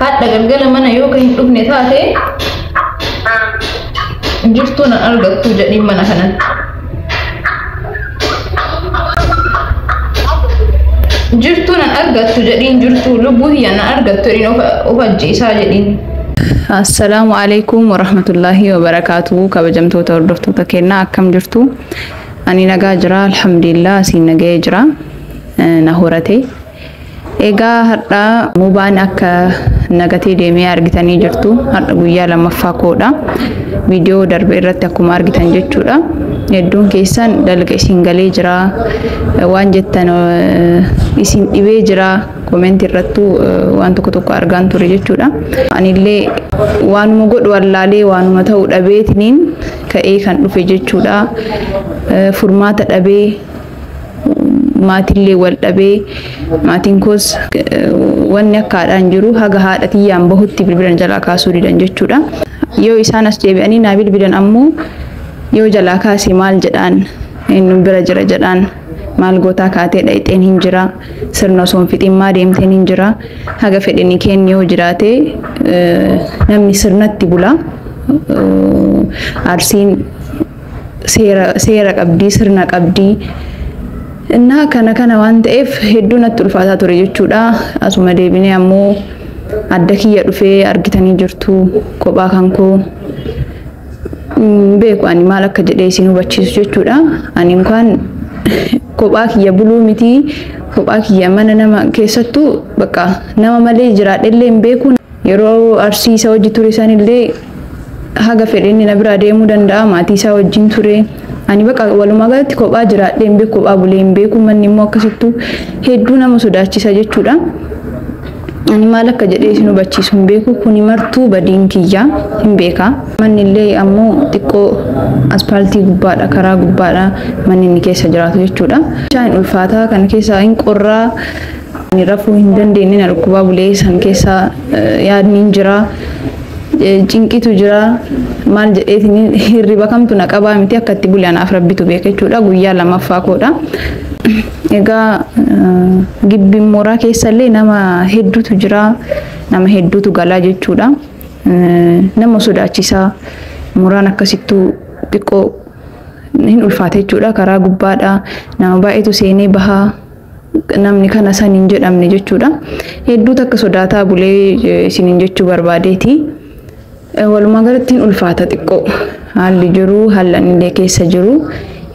Hadha galgala mana yoo ka hin dhufne taate jirtuu nan argattu jedhiin mana kanatti. Jirtuu nan argattu jedhiin, jirtuu lubbuu tiyya nan argattu jedhiin, of ajjeesaa jedhiin. Assalaamu alaikum warahmatullaahi wabarakaatu. Kabajamtoota hordoftoota kennaa, akkam jirtu? Ani nagaa jira, alhamdulillah, asiin nagahee jira. Na horate. Egaa har'a mubaan akka nagatee deemee argitanii jirtu. Har'a guyyaa lammaffaa koodha. Viidiyoo darbe irratti akkuma argitan jechuudha. Hedduun keessan dalga isin galee jira. Waan jettan isin dhibee jira. Koomenti irrattuu waan tokko tokko argaan ture jechuudha. Anillee waanuma godhu wallaalee, waanuma ta'u dhabeetiniin ka'ee kan dhufe jechuudha. Furmaata dhabee, maatillee wal dhabee, maatiin koos wanni akka haadhaan jiru haga haadha tiyyaan bahutti bilbilan jalaa kaasuu didan jechuudha. Yoo isaan as deebi'anii naa bilbilan ammoo yoo jalaa kaase maal jedhaan, inni bira jira jedhaan, maal gootaa kaatee dhayxeen hin jira, sirna osoo hin fixin maa deemteen hin jira. Haga fedhini kenni yoo jiraate namni sirnatti bula. Arsiin seera qabdii, sirna qabdii. Innaa kana waan ta'eef hedduu natti ulfaataa ture jechuudha. Asuma deebinee ammoo adda kiyya dhufee argitanii jirtu, kophaa kan koo beeku ani maal akka jedhee isin hubachiisu jechuudha. Ani inkaan kophaa kiyya buluu miti, kophaa kiyya mana nama keessattuu bakka nama malee jiraadhellee hin beeku. Yeroo Arsii isa hojii ture sanillee haga fedhe inni na biraa deemuu danda'a, maatii isaa wajjin ture. Ani bakka walumaa galatti kophaa jiraadhee hin beeku, kophaa bulee hin beeku. Manni immoo akkasittuu hedduu nama sodaachisa jechuudha. Ani maal akka jedhee isin hubachiisu hin beeku. Kuni martuu badiin kiyyaa hin beeka. Manni illee ammoo xiqqoo aspaaltii gubbaadha, karaa gubbaadha manni inni keessa jiraatu jechuudha. Bishaan ulfaataa kana keessaa hin qorraa, ani rafuu hin dandeenye, na dhukkubaa bulee san keessa yaadni hin jira. Cinqitu jira, maal jedheetiin hirriba kamtu na qabaa miti, akka itti bule anaaf rabbitu beeka jechuudha. Guyyaa lammaffaa koodha. Egaa gibbiin mooraa keessallee nama hedduutu jira, nama hedduutu galaa jechuudha. Nama sodaachisaa mooraan akkasittuu xiqqoo hin ulfaate jechuudha. Karaa gubbaadha, nama baay'eetu seenee bahaa, namni kana san hin jedhamne jechuudha. Hedduu takka sodaataa bulee isiniin jechuu barbaadeeti. Walumaa galatti hin ulfaata xiqqoo haalli jiru, haalli inni keessa jiru.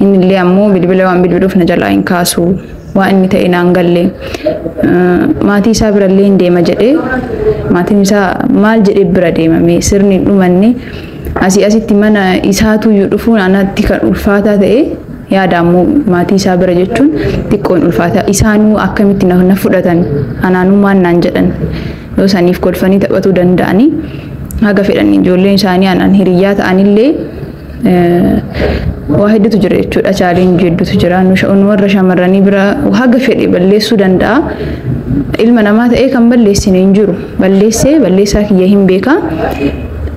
Innillee ammoo bilbila waan bilbiluuf na jalaa hin kaasu, waan inni ta'e naan galle. Maatii isaa birallee hin deema jedhee, maatiin isaa maal jedhee bira deemame, sirni hin dhumanne, asii asitti mana isaatu iyyuu dhufuun anatti kan ulfaataa ta'e, yaada ammoo maatii isaa bira jechuun xiqqoo hin ulfaata. Isaanuu akkamitti na fudhatan, anaanuu maal naan jedhan? Yoo saniif kolfanii taphatuu danda'anii, haga fedhan ijoolleen isaanii anaan hiriyyaa ta'anillee waa hedduutu jira jechuudha. Challenge hedduutu jira. Nu warra shamarranii bira haga fedhe balleessuu danda'a. Ilma namaa ta'ee kan balleessine hin jiru. Balleessee balleessaa kiyya hin beeka.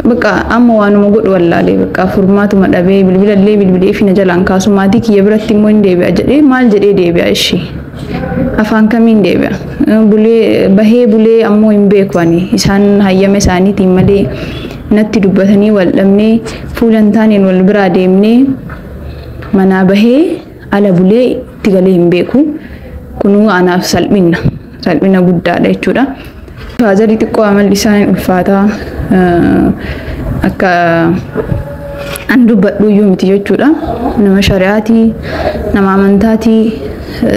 Bakka amma waanuma godhu wallaalee, bakka furmaatuma dhabee, bilbilallee bilbilee fi na jalaan kaasu. Maatii kiyya biratti immoo hin deebi'a jedhee, maal jedhee deebi'a ishee? Afaan kamiin deebi'a? Bulee bahee bulee ammoo hin beeku ani isaan hayyama isaaniitiin malee. Natti dubbatanii wal dhabnee, fuula hin taaneen wal biraa deemnee, manaa bahee ala bulee itti galee hin beeku. Kunuu anaaf salphina, salphina guddaadha jechuudha. Faazarii xiqqoo amalli isaa hin ulfaataa, akka an dubbadhu iyyuu miti jechuudha. Nama shari'aatii, nama amantaatii,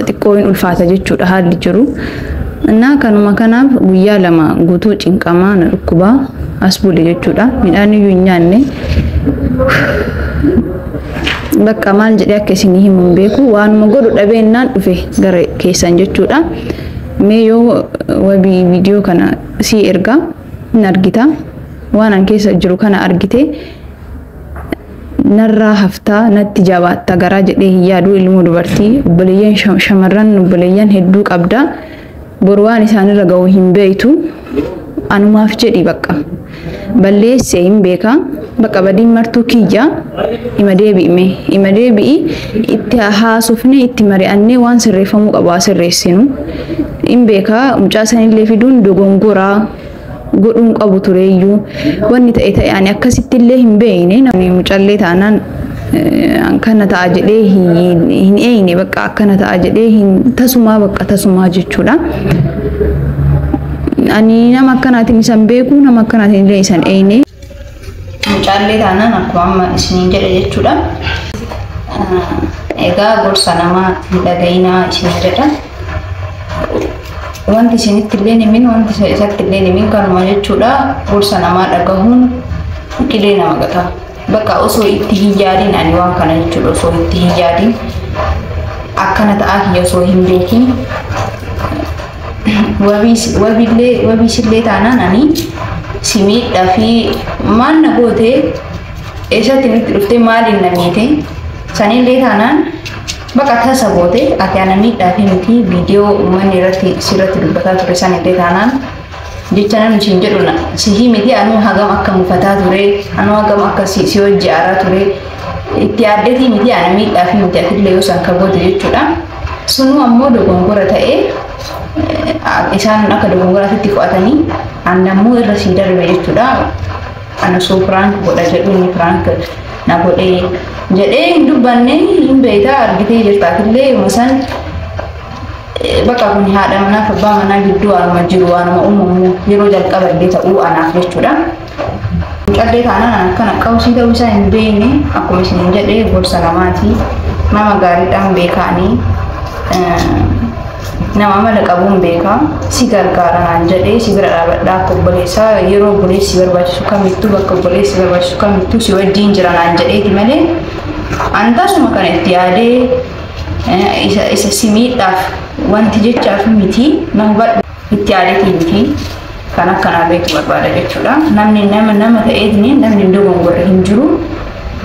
xiqqoo hin ulfaata jechuudha haalli jiru. Innaa kanuma kanaaf guyyaa 2 guutuu cinqamaa na dhukkubaa as bule jechuudha. Midhaan iyyuu hin nyaanne. Bakka maal jedhee akka isinii himu hin beeku. Waanuma godhu dhabeennaan dhufe gara keessan jechuudha. Mee yoo wabii viidiyoo kana sii ergaa hin argita. Waan an keessa jiru kana argite narraa haftaa, natti jabaatta garaa jedhee hin yaadu. Ilmoo dubartii, obboleeyyan shamarran, obboleeyyan hedduu qabda. Boru waan isaanirra ga'u hin beektu. Anumaaf jedhi, bakka balleessee hin beeka. Bakka badiin martuu kiyya, ima deebi'ime, ima deebi'i, itti haasofne, itti mari'annee waan sirreeffamuu qabu haa sirreessinu. Hin beeka, mucaa sanillee fiduun dogongoraa. Godhuun qabu tureeyyuu wanni ta'e ta'e ani akkasitti illee hin beekne. Namni mucallee taanaan akkana ta'a jedhee hin eeyne, bakka akkana ta'a jedhee hin tasumaa, bakka tasumaa jechuudha. Ani nama akkanaatiin isan beeku, nama akkanaatiin illee isan eeyne. Mucaallee taanaan akkuma amma isiniin jedhe jechuudha. Egaa gorsa namaa hin dhaga'inaa isin jedha. Wanti isinitti illee himin, wanti isatti illee himin kanuma jechuudha. Gorsa namaa dhagahuun qilee nama gata. Bakka osoo itti hin yaadin ani waan kana jechuudha, osoo itti hin yaadin akkana ta'aa kiyya osoo hin beekin wabiillee wabiisillee taanaan ani si miidhaa fi maal na gootee, eessatti nutti dhuftee, maaliin na miite? Sanillee taanaan bakka tasa goote ati ana miidhaa fi miti. Viidiyoo uummanni irratti sirratti dubbataa ture sanillee taanaan jecha namni siin jedhu si himiti. Anuu hagam akka mufataa ture, anuu hagam akka si hojii aaraa ture, itti yaaddeetii miti, ana miidhaa fi miti atillee yoo san ka goote jechuudha. Sunuu ammoo dogongora ta'ee isaan akka dogongoraatti fudhatanii annammoo irra sii darbe jechuudha. Ana osoo prank godha jedhu inni prank na godhee jedhee hin dubbanne, hin beektaa, argitee jirtaatillee san. Bakka kun haadha manaaf abbaa manaa gidduu waanuma jiru, waanuma uumamu, yeroo jalqaba illee ta'uu anaaf jechuudha. Mucallee taanaan akkana qawsii ta'uu isaa hin beekne. Akkuma isin jedhee gorsa namaati. Nama gaariidhaan beekaanii, nama amala qabuun beekaa, si gargaara naan jedhee, si bira dhaabadhaa, akka obboleessaa yeroo obboleessi barbaachisu kamittuu, bakka obboleessi barbaachisu kamittuu si wajjin jira naan jedheeti malee an tasuma kana itti yaadee isa si miidhaaf wanti jechaaf miti. Na hubadhu, itti yaadeetii miti. Kan akkanaa beeku barbaada jechuudha. Namni nama nama ta'eetiin namni hin dogongorre hin jiru.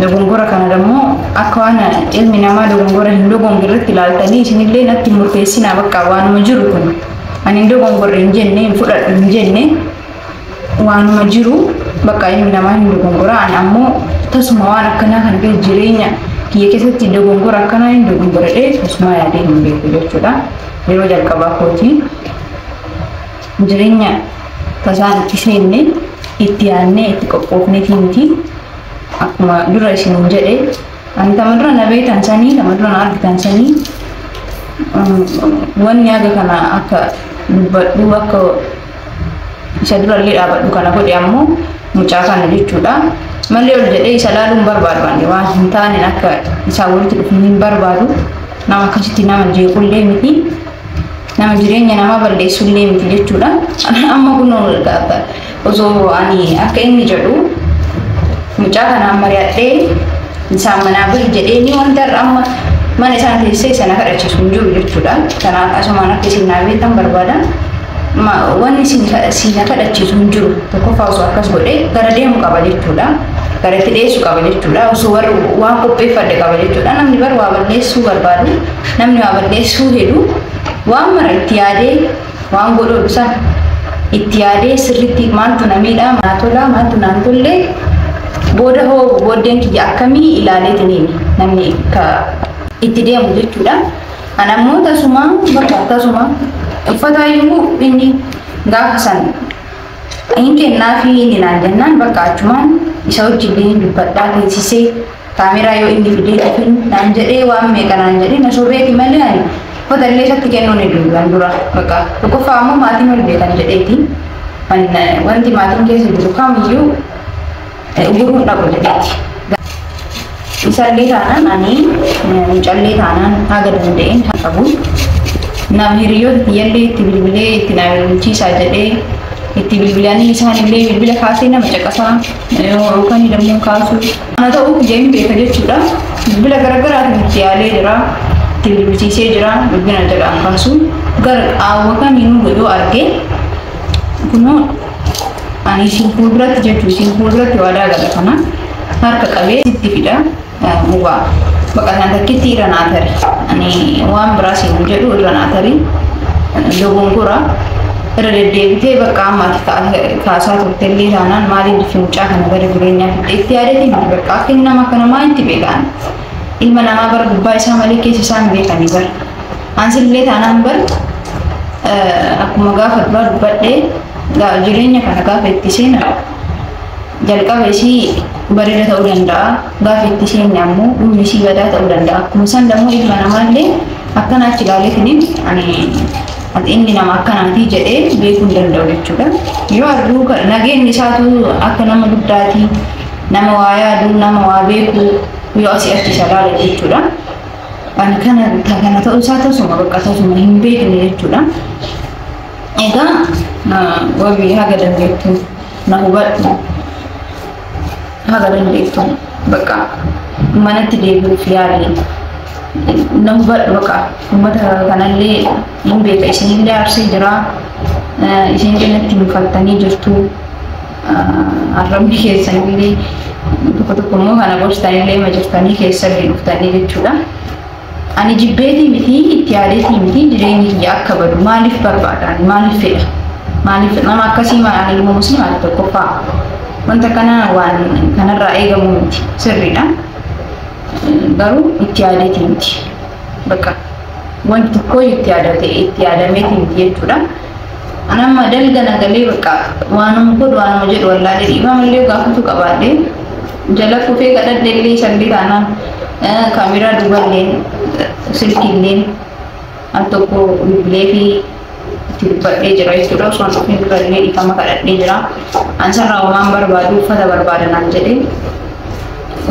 Dogongora kana immoo akka waan ilmi namaa dogongora hin dogongorretti ilaaltanii isinillee natti murteessinaa. Bakka waanuma jiru kun, ani hin dogongorre hin jenne, hin fudhadhu hin jenne, waanuma jiru bakka ilmi namaa hin dogongora. Ani ammoo tasuma waan akkanaa kana keessa jireenya kiyya keessatti dogongora akkanaa hin dogongoradhee tasuma yaadee hin beeku jechuudha. Yeroo jalqabaa kooti jireenya tasaan itti seenne, itti yaadnee itti qophoofneetii miti. Akkuma dura isin jedhe, ani tama dura na beektan sanii, tama dura na argitan sanii, wanni haga kana akka dubbadhu, akka isa durallee dhaabadhu kana godhe ammoo mucaa kana jechuudha. Malee ol jedhee isa laaluun barbaadu, ani waan hin taaneen akka isaa walitti dhufu hin barbaadu. Nama akkasitti nama jeequllee miti. Nama jireenya namaa balleessullee miti jechuudha. Amma kun osoo ani akka inni jedhu mucaa kanaan mari'adhee isaan manaa bahi jedhee ni wanta irra amma mana isaan teessee sana kadhachiisu hin jiru jechuudha. Kanaaf asumaan akka isin naa beektan barbaada. Wanni isin si na kadhachiisu hin jiru. Tokkoffaa osoo akkas godhee gara deemu qaba jechuudha. Gara itti dhiyeessu qaba jechuudha. Osoo warri waan qopheeffadhe qaba jechuudha. Namni bar waa balleessuu barbaadu, namni waa balleessuu hedu waan mara itti yaadee waan godhu san itti yaadee sirriitti maaltu na miidhaa, naa tola, maaltu naan tollee, booda hoo booddeen kiyya akkamii ilaaleetiniin namni ka itti deemu jechuudha. Ana ammoo tasuma bakka tasuma uffata iyyuu inni gaafa san hin kennaa fi inni naan jennaan bakka achumaan isa wajjin hin dubbadhaa teessisee kaameraa yoo inni fidee dhufin naan jedhee, waan meeqa naan jedhee na sobeeti malee ani uffata illee isatti kennuun hin duuban dura. Bakka tokkoffaa ammoo maatiin wal beekan jedheeti, wanti maatiin keessa jiru kamiyyuu guruun dhabu jedheeti. Isallee taanaan ani mucallee taanaan haga danda'een qabu. Nam hiriyoota kiyyallee itti bilbilee itti na bilbilchiisaa jedhee itti bilbilanii isaanillee bilbila kaasee nama caqasaa yookaan dammoo kaasu. Kana ta'uu kiyya hin beeka jechuudha. Bilbila garaagaraatiin itti yaalee jira. Itti bilbilchiisee jira. Bilbila jedhaan kaasu. Gara qaawwa kamiinuu yoo arge kunoo ani isin fuulduratti jechuu, isin fuulduratti waadaa gala, kana harka qabee sitti fida mubaa. Bakka kan takkitti irra naa tari. Ani waan biraa siin jedhu, irra naa tari. Dogongora irra deddeebitee bakka amma ati kaasaa turtellee taanaan maaliin fi mucaa kana gara jireenyaa fidde itti yaadeetii miti. Bakka akka inni nama akka namaa itti beekan. Ilma namaa bara gubbaa isaa malee keessa isaa hin beekanii bara. Ansillee taanaan bar akkuma gaafa duraa dubbadhee Jireenya kana gaafa itti seenan jalqaba isii bareeda ta'uu danda'a. Gaafa itti seenne ammoo dhumni isii badaa ta'uu danda'a. Akkuma san dammoo ilma namaallee akkana achi ilaaleetiniin ani inni nama akkanaatii jedhee beekuu hin danda'u jechuudha. Yoo arguu nageenyi isaatu akka nama guddaatii, nama waa yaadu, nama waa beeku yoo asii achi isa ilaala jechuudha. Ani kana ta'uu isaa tasuma bakka tasuma hin beekne jechuudha. Egaa wabii haga dandeettu na hubadhu, haga dandeettu bakka manatti deebi'uuf yaali, na hubadhu. Bakka uummata kanallee hin beeka, isinillee aarsee jira, isin jalatti mufattanii jirtu, arrabni keessanillee tokko tokko immoo kana gorsitanillee ma jirtanii keessallee dhuftanii jechuudha. Ani jibbeetii miti, itti yaadeetii miti. Jireenyi kiyya akka badu maaliif barbaada? Ani maaliif fedha? Maaliif nama akkasii? Ani ilma musliimaati tokkoffaa. Wanta kana waan kanarraa eegamu miti, sirriidha. Garuu itti yaadeetii miti. Bakka wanti tokko itti yaadate itti yaadameetii miti jechuudha. Ani amma dalga nagalee bakka waanuma godhu waanuma jedhu wallaalee dhiifamallee gaafatu qabaadhee jala kufee kadhadhe illee sallee taanaan kaameraa duuballeen silkiilleen al tokko bilbilee fi itti dubbadhee jira jechuudha. Osoo hin dhufin durallee dhiifama kadhadhee jira. An sarraa waan barbaadu uffata barbaada naan jedhee.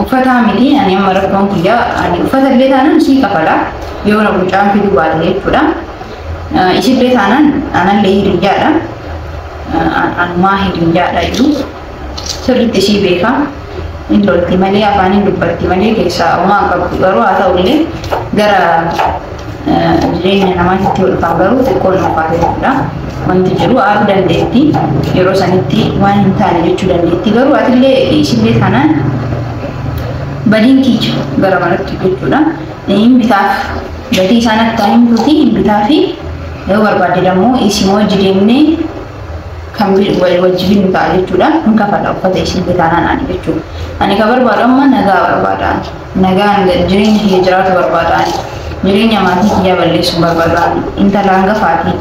Uffataa miti, ani amma rakkoon kiyya ani uffata illee taanaan sii kafala yoo na mucaan fiduu baate jechuudha. Isillee taanaan anallee hiriyyaadha. Anumaa hiriyyaadha iyyuu sirriitti isii beeka. Hin lolti malee, afaaniin dubbatti malee keessaa homaa hin qabdu. Garuu haa ta'ullee gara jireenya namaatti yoo dhufan garuu xiqqoon ulfaata jechuudha. Wanti jiru aaruu dandeetti, yeroo sanitti waan hin taane jechuu dandeetti. Garuu atillee isillee taanaan badiin kiyya gara manatti jechuudha. Hin bitaaf, gatii isaan akka himtuuti hin bitaafi. Yoo barbaadde dammoo isin wajji deemnee kan wajji binnu ta'a jechuudha. Hin kafala uffata isin bitaanaan ani jechuudha. Ani ka barbaadu amma nagaa barbaada. Nagaan jireenya kiyya jiraatu barbaada. Jireenya maatii kiyyaa balleessuu barbaada. Intala hangafaati.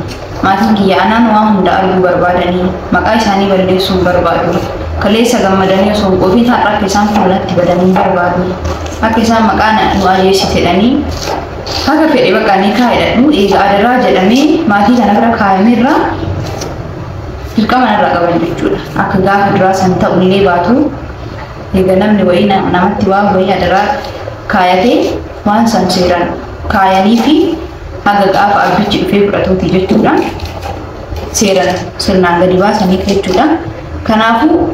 Maatiin kiyya anaan waan hunda arguu barbaadanii maqaa isaanii balleessuu barbaadu. Kaleessa gammadanii osoo hin quufin har'a akka isaan fuulatti badanii barbaadu. Akka isaan maqaa nu ajjeesite jedhanii haga fedhe bakka ni kaa'edha. Eega adaraa jedhamee maatii kana bira kaayameerra dirqama narraa qaban jechuudha. Akka gaafa duraa san ta'ullee baatu eega namni wayii namatti waan wayii adaraa kaayatee waan san seeraan kaayanii fi haga gaafa abbichi dhufee fudhatuuti jechuudha. Seeraan sirnaan gadi baasaniif jechuudha. Kanaafuu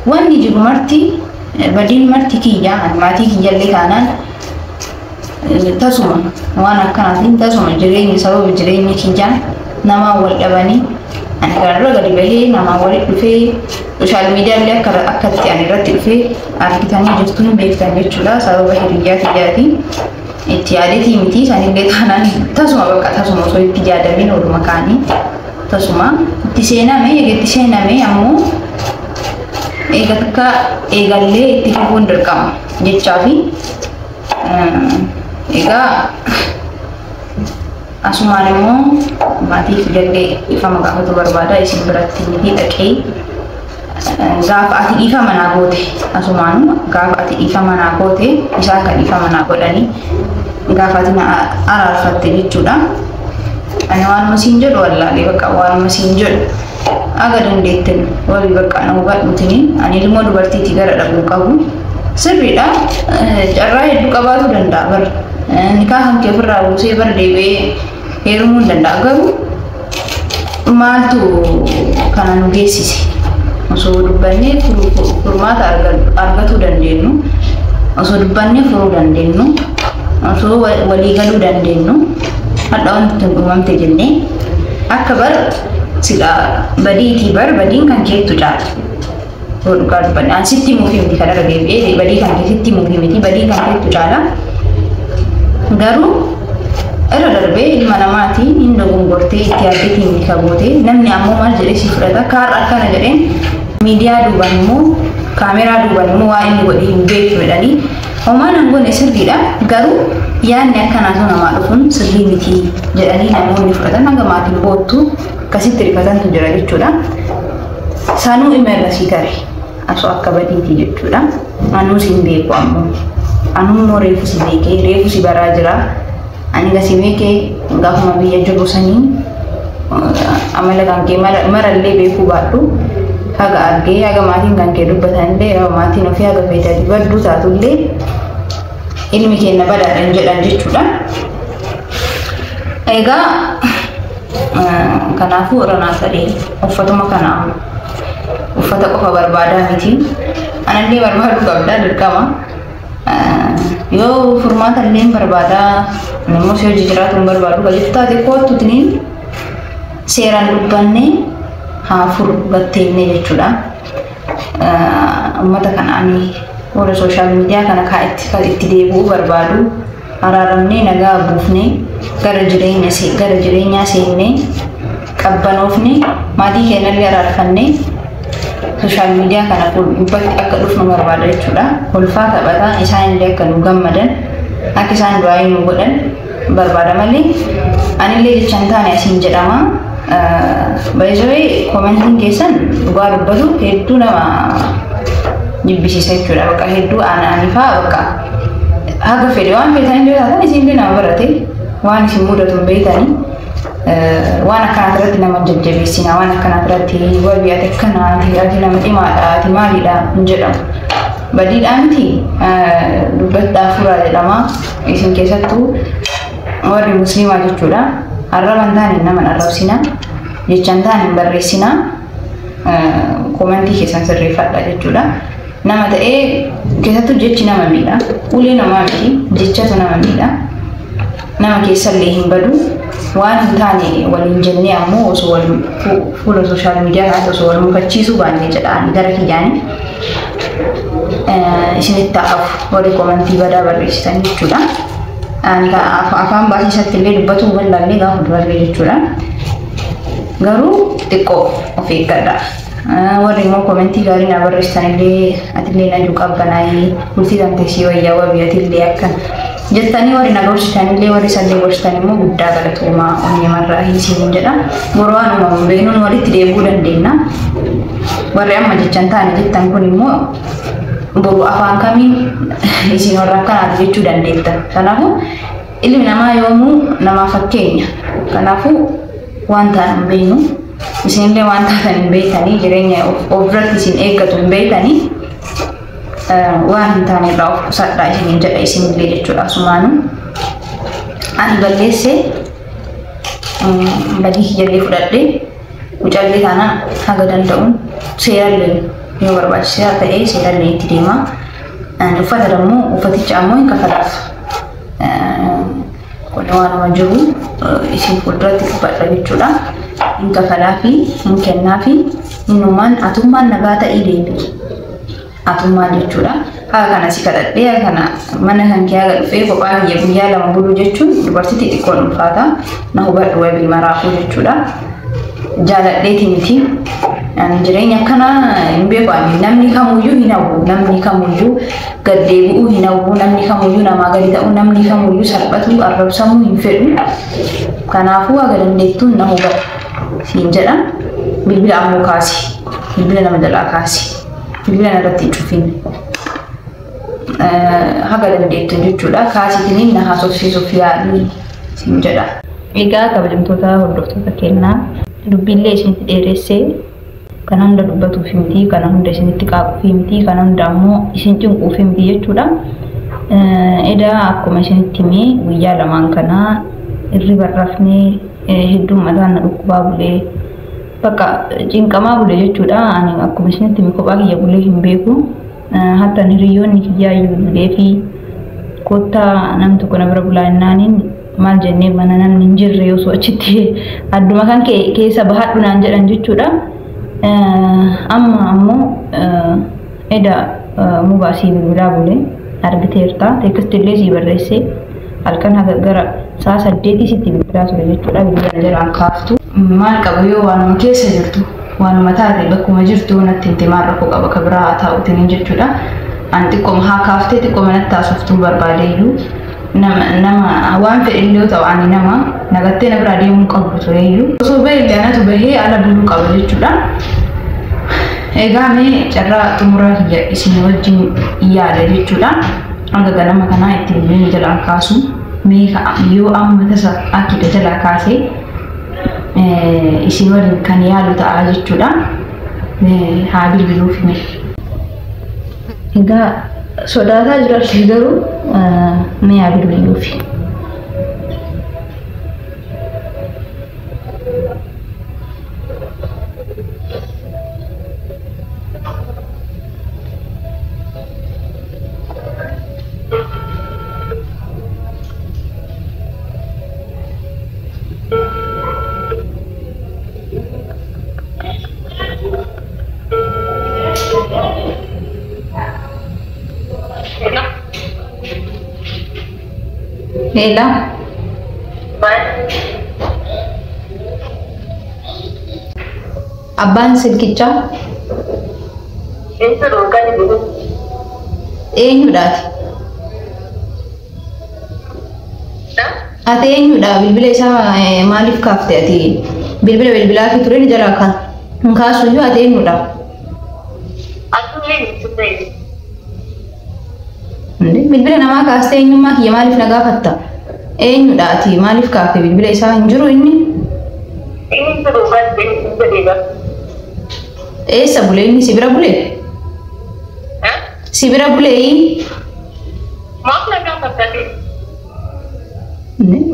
wanni jiru marti badiin marti kiyya, maatii kiyyallee taanaan tasuma waan akkanaatiin tasuma jireenya sababa jireenya kiyyaan namaan wal dhabanii ani kana dura gadi bahee namaan walitti dhufee social miidiyaallee akka akkatti ani irratti dhufee argitanii jirtu, hin beektan jechuudha. Sababa hiriyyaa kiyyaatiin itti yaadeetii miti. Sanillee taanaan tasuma bakka tasuma osoo itti yaadamin ooluma kaanii tasuma itti seename. Eega itti seename ammoo eega takka eegallee itti fufuun dirqama jechaa fi egaa asumaan immoo maatii kiyyallee dhiifama gaafatu barbaada. Isin biratti miti, dhaqee gaafa ati dhiifama naa goote, asumaanu gaafa ati dhiifama naa goote, isaan kan dhiifama naa godhanii gaafa ati na araarfatte jechuudha. Ani waanuma siin jedhu wallaalee bakka waanuma siin jedhu aga dandeettin wabii bakka na hubadhutini ani ilmoo dubartiitii gara dhabuu qabu sirriidha. Carraa hedduu qabaatu danda'a bar, nikaa kan kee ofirraa buusee bar deebi'ee heerumuu hin danda'a. Garuu maaltu kana nu geessise? Osoo dubbannee furmaata argatuu dandeenyu, osoo dubbannee furuu dandeenyu, osoo walii galuu dandeenyu, hadha wanti tun uumamte jennee akka bar sila badiitii bar badiin kan keettu caala. Yoo dhugaa dubbanne an sitti himuufi miti, kanarra deebi'ee badii kan kee sitti himuufi miti, badii kan keettu caala. Garuu irra darbee ilma namaati hin dogongortee itti yaaddeetiin ni kagootee namni ammoo maal jedhee si fudhata kaarra akkana jedheen miidiyaa duubaan immoo Kaameraa duubaan immoo waa inni godhe hin beeknu jedhanii homaan hin goone sirriidha. Garuu yaadni akkanaatu namaa dhufuun sirrii miti jedhanii namoonni fudhatan hanga maatiin boottu akkasitti rifatantu jira jechuudha. Sanuu dhimma irra sii tare osoo akka badiiti jechuudha. Anuu siin beeku ammoo. Anuu immoo reefu si beekee reefu si baraa jira. Ani gasi beekee gaafuma biyya jiru sanii amala kan kee marallee beekuu baadhu. Haga argee haga maatiin kan kee dubbatanillee haga maatiin ofii haga feetanii badduu taatullee ilmi keenya badaadhaan jedhan jechuudha. Egaa kanaafuu irra naa ta'ee uffatuma kana uffata qofa barbaadaa miti. Anallee barbaaduu qabda dirqama. Yoo furmaata illee barbaadaa immoo si hojii jiraatu hin barbaadu kan jettu taate koottutiniin seeraan dubbannee haa furu gatteenne jechuudha. Uummata kana ani warra sooshaal miidiyaa kana kaa itti deebi'uu barbaadu araaramnee nagaa buufnee gara jireenyaa seennee qabbanoofnee maatii keenyallee araarfannee sooshaal miidiyaa kana gubbatti akka dhufnu barbaada jechuudha. Kolfaa taphataa isaanillee akka nu gammadan akka isaan du'aa nu godhan barbaada malee anillee jecha hin taane asiin jedhama. Baay'ee koomentiin keessan dhugaa dubbatu hedduu nama jibbisiisa jechuudha. Bakka hedduu anifaa bakka haga fedhe waan feetanii yoo taatan isinillee nama barate waan isin mudatu hin beektanii waan akkanaa irratti nama jajjabeessina waan akkanaa irratti wabii ati akkanaa ati nama cimaadha ati maalidha hin jedhamu. Badiidhaa miti dubbadhaa furaa jedhama. Isin keessattuu warri musliimaa jechuudha. Arraba hin taane nama arrabsina jecha hin taane hin barreessina koomentii keessan sirreeffadha jechuudha. Nama ta'ee keessattuu jechi nama miidha. Ulee namaa miti jechatu nama miidha. Nama keessallee hin badu. Waan hin taane waliin jennee ammoo osoo wal fuula sooshaal miidiyaa kanatti osoo wal mufachiisuu baannee jedha ani gara kiyyaani. Isinitti hafu warri koomentii badaa barreessitan jechuudha. Ani afaan baasiisatti illee dubbatu wallaallee gaafa durallee jechuudha. Garuu xiqqoo of eeggadha. Warri immoo koomentii gaarii na barreessitan illee atillee najuu qabbanaayee bultii tamteessii wayyaa wabii atillee akkan jettanii warri na gorsitan illee warri isallee gorsitan immoo guddaa galatoomaa onnemarraa hiisiin jedha. Boru waan uumamu beeknuun walitti deebi'uu dandeenya. Warri amma jechan taane jettan kun immoo boru afaan kamiin isin warra akkanaati jechuu dandeetta. Kanaafuu ilmi namaa yoomuu namaa fakkeenya. Kanaafuu waan ta'an hin beeknu. Isinillee waan taatan hin beektanii jireenya of biratti isin eeggatu hin beektanii waan hin taane irraa of qusadhaa isiniin jedha isinillee jechuudha. Asumaanuu ani balleessee badii kiyyallee fudhadhee mucallee taana haga danda'uun seerallee yoo barbaachisaa ta'e seerallee itti deema. Uffata dammoo uffaticha ammoo hin kafalaaf. Kun waanuma jiru isin fuulduratti dubbadha jechuudha. Hin kafalaa fi hin kennaa fi innumaan atummaan nagaa ta'ii deebi'i. Atummaan jechuudha. Haga kana si kadhadhee haga kana mana kan kee haga dhufee kophaa kiyya guyyaa lama buluu jechuun dubartii xixiqqoon ulfaata. Na hubadhu wabii maraafuu jechuudha. Jaaladheeti miti. Ani jireenya akkanaa hin beeku ani namni kamuyyuu hin hawwu namni kamuyyuu gad deebi'uu hin hawwu namni kamuyyuu namaa gadi ta'uu namni kamuyyuu salphatu arrabsamuu hin fedhu. Kanaafuu haga dandeettuun na hubadhu siin jedha. Bilbila ammoo kaasi. Bilbila nama jalaa kaasi. Bilbila narratti hin cufin. Haga dandeettuun jechuudha. Kaasitiniin na haasofsiisuuf yaalii siin jedha. Egaa kabajamtoota hordoftoota kennaa dubbiillee isinitti dheeressee kana hunda dubbatuuf miti, kana hunda isinitti qaaquuf miti, kana hunda ammoo isin cinquuf miti jechuudha. Edaa akkuma isinitti himee guyyaa lamaan kanaa hirriba rafnee hedduun mataan na dhukkubaa bulee bakka cinqamaa bulee jechuudha. Ani akkuma isinitti hime kophaa kiyya bulee hin beeku. Hatta hiriyoonni kiyyaa iyyuu bulee fi kottaa nam tokko na bira bulaa jennaaniin maal jennee mana namni hin jirre osoo achitti adduma kan keessa bahadhu naan jedhan jechuudha. Amma ammoo eda mubaasii bilbilaa bulee argiteerta teekistillee sii barreessee halkan haga gara sa'a 8 sitti bilbilaa ture jechuudha. Bilbila na jalaan kaaftu. Maal qabu yoo waanuma keessa jirtu Waanuma taate bakkuma jirtu natti himte maal rakkoo qaba ka biraa haa taa'uutiin jechuudha. Ani xiqqooma haa kaaftee xiqqooma natti haasoftuu barbaadeeyyuu nama waan fedhe illee yoo ta'u ani nama nagattee na biraa deemuu qabu tureeyyuu. Osoo bahee illee anatu bahee ala buluu qaba jechuudha. Egaa mee carraa xumuraa kiyya isin wajjin yaala jechuudha. Hanga ganama kanaa itti bilbilni jalaan kaasu mee yoo amma tasa akkidha jalaa kaasee isin waliin kan yaalu ta'a jechuudha. Haa bilbiluuf mee. Egaa sodaataa jiraallee garuu mee haa bilbiluufi. Leela. Abbaan silkichaa eenyudhaati? Ati eenyudha? Bilbila isaa maaliif kaafte ati? Bilbila bilbilaa fi tureen jalaa kan hin kaasuyyuu ati eenyudha? Bilbila namaa kaastee eenyummaa kiyya maaliif na gaafatta? Eenyudha ati maaliif kaafte bilbila isaa hin jiru inni? Eessa bulee inni si bira bulee? Si bira bulee?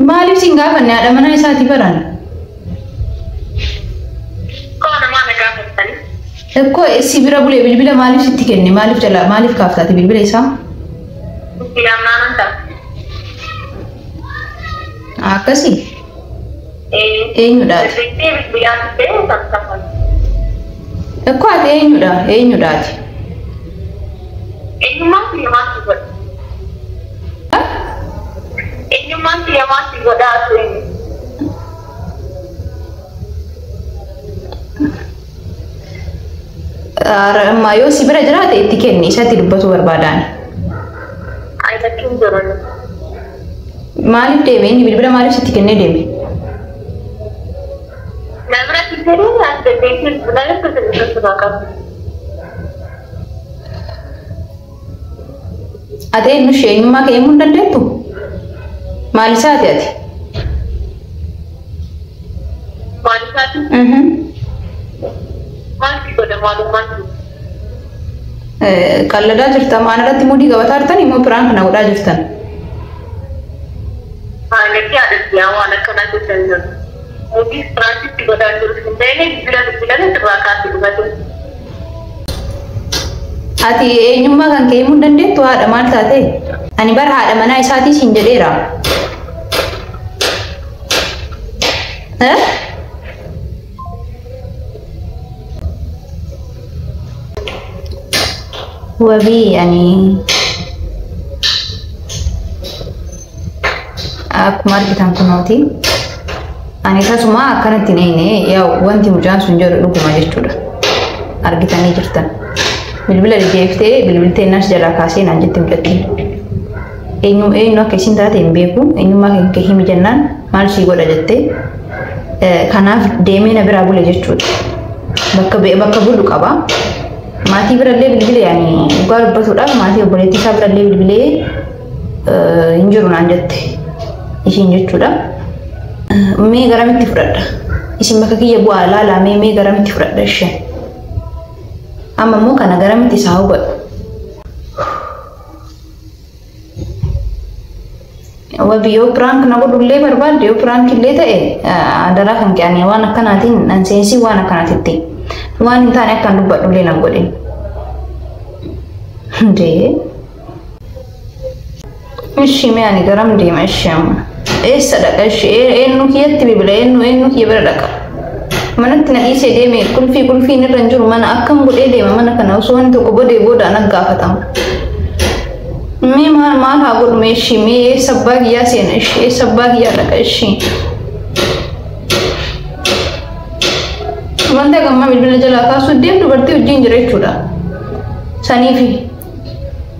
Maaliif si hin gaafanne haadha manaa isaatii baran? Ekkoo si bira bulee bilbila maaliif sitti kenne? Maaliif jala maaliif kaaftaati bilbila isaa? Akkasii? Eenyudhaati? Ekkoo ati eenyudha? Eenyudhaati? Amma yoo si bira jiraate itti kenni isatti dubbatu barbaadaan. Maaliif deeme inni bilbila maaliif sitti kennee deeme? Ati eenyu ishee eenyummaa kee himuu hin dandeettu? Maal isaati ati? Qalladaa jirta maan irratti mudii qabataa jirtan immoo piraan kana godhaa jirtan. Ati eenyummaa kan kee himuu hin dandeettu haadha maal taate? Ani bara haadha manaa isaatii siin jedheera. Wabii ani akkuma argitan kunooti. Ani tasuma akkanatti hin eegne yaa wanti mucaan sun jedhu dhuguma jechuudha. Argitanii jirtan. Bilbila deebiftee bilbiltee nas jalaa kaasee naan jette mucattiin. Eenyu eenyu akka isin taate hin beeku eenyummaa kan kee himi jennaan maal sii godha jettee kanaaf deemee na biraa bule jechuudha. Bakka bulu qaba. Maatii birallee bilbilee yani dhugaa dubbatuudhaaf maatii obboleettii isaa birallee bilbilee hin jiru naan jette ishiin jechuudha. Mee garamitti fudhadha? Isin bakka kiyya bu'aa laalaa mee garamitti fudhadha isheen? Amma immoo kana garamitti isaa hubadhu? Wabi yoo piraank na godhullee barbaadde yoo piraank illee ta'e adaraa kan kee waan akkanaatiin nan seensii waan akkanaatitti. Waan hin taane akkan dubbadhullee nan godhin. Dee. Ishii mee ani garam deema ishii amma? Eessa dhaqa ishii? Eenyu kiyyatti bilbila? Eenyu kiyya bira dhaqa? Manatti na dhiisee deeme qulfiin irra hin jiru mana akkam godhee deema mana kana osoo wanti tokko bodee booda ana gaafatama. Mee maal maal haa godhu mee ishii? Mee eessa abbaa kiyyaa seena ishii? Eessa abbaa kiyyaa dhaqa ishii? Wanta gammaa bilbila jalaa kaasuu deemu dubartii wajjin jira jechuudha. Saniifi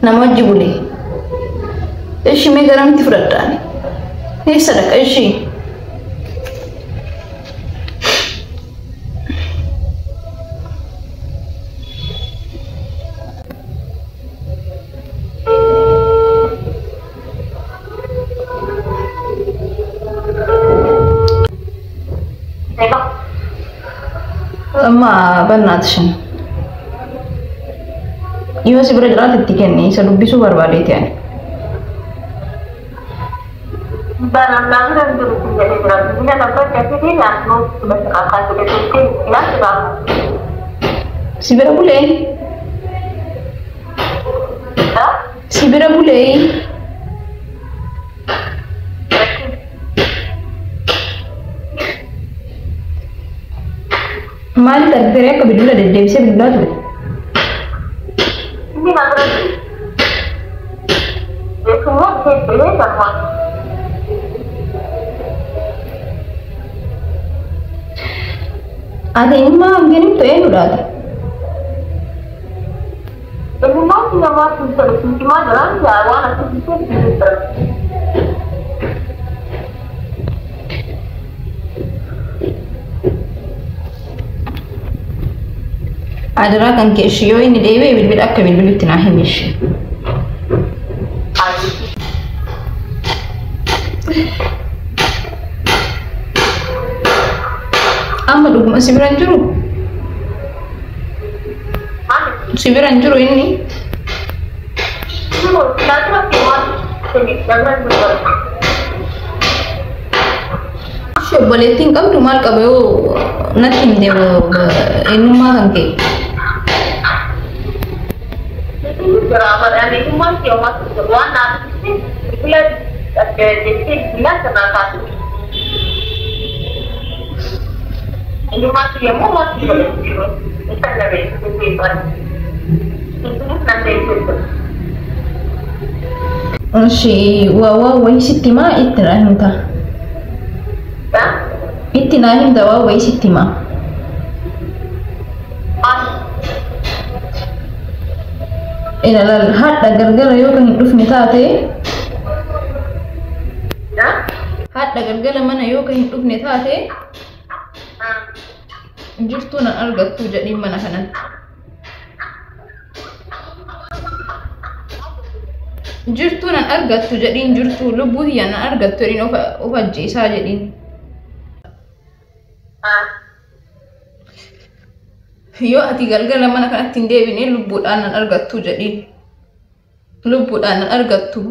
nama wajji bulee. Ishi mee garamitti fudhadhaani? Eessa dhaqa ishi? Amma በእናትሽን yoo si bira jiraate itti kenni isa dubbisuu barbaadeeti ani. Si bira bulee? Si bira bulee? Maaliif argitee akka bilbila deddeebisee bilbilaa ture? Ati eenyummaa hangeen himtu eenyudha ati? Adaraa kan kee ishee yoo inni deebi'e bilbila akka bilbilutti naa himi ishee. Amma dhuguma si bira hin jiru? Si bira hin jiru inni? Ishee obboleettiin qabdu maal qaba yoo natti himte eenyummaa kan kee? Ishee waa wayii sitti himaa itti naa himta. Itti naa himta waa wayii sitti himaa. Ilaalaal hadha galgala yoo kan hin dhufne taate hadha galgala mana yoo kan hin dhufne taate jirtuu nan argattu jedhiin mana kanatti. Jirtuu nan argattu jedhiin jirtuu lubbuu tiyya nan argattu jedhiin of ajjeesaa jedhiin. Yoo ati galgala mana kanatti hin deebine lubbuudhaan nan argattu jedhiin. Lubbuudhaan nan argattu.